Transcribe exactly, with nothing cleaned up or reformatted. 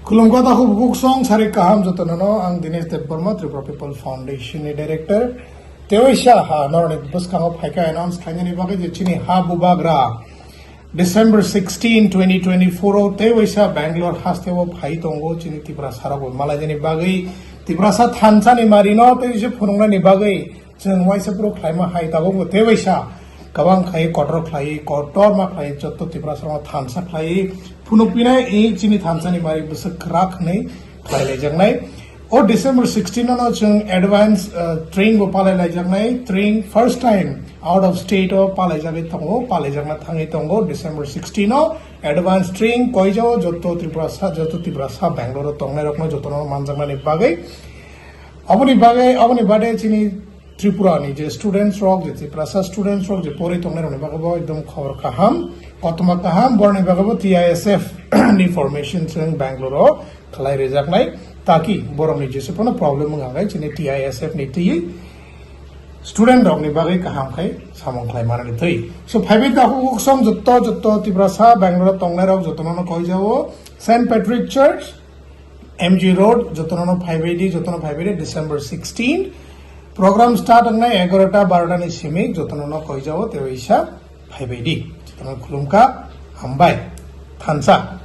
Khulumkha takhuk bukhuk song sari kaham jotono no, ang Dinesh Debbarma, Tripura People Foundation ni director. Tewaisa ha noroni bwskango phaikha announce khlainani bagwi je chini ha bubagra December sixteen, twenty twenty-four o tewaisa Bangalore hasteo phai tongo chini Tiprasa rok malaijani bagwi, Tiprasa thansa ni marino tewaisa phunuknani bagwi. Chwng waisa phuru khlaima hai tabukbo tewaisa kwbang khlai kotor khlai, kotorma khlai, jotto Tiprasa rokno thansa khlai phunukpinai i chini thansani mari bwswk kwrak hwnwi khlai laijaknai. O December sixteen no chwng advance, uh, training bo palai laijaknai, training first time out of state o palai jagwi tongo, palai jakna thangwi tongo December sixteen o advance training koijao jotto Tripura sa, jotto Tiprasa Bangalore o tongnai rokno jotono manjaknani bagwi. Aboni bagwi, aboni bade chini Tripura ni je students rok, je Tiprasa students rok, je pori tongnai rokni bagwi bo ekdom khobor kaham, kothoma kaham, borokni bagwi bo T I S F ni formation chwng Bangalore o khlai rijaknai, taki borokni jese phano problem wngya khe chini T I S F ni twi student rokni bagwi kaham khai samung khlai manani twi. So, phaibai takhuk bukhuk song jotto, jotto Tiprasa Bangalore o tongnai rok jotono no koijao Saint Patrick Church, M G Road, jotono no phaibai di, jotono phaibai di, December sixteen. Program start wngnai egarota barota ni simi, jotono no koijao tewaisa phaibai di. Jotono khulumkha, hambai, thansa.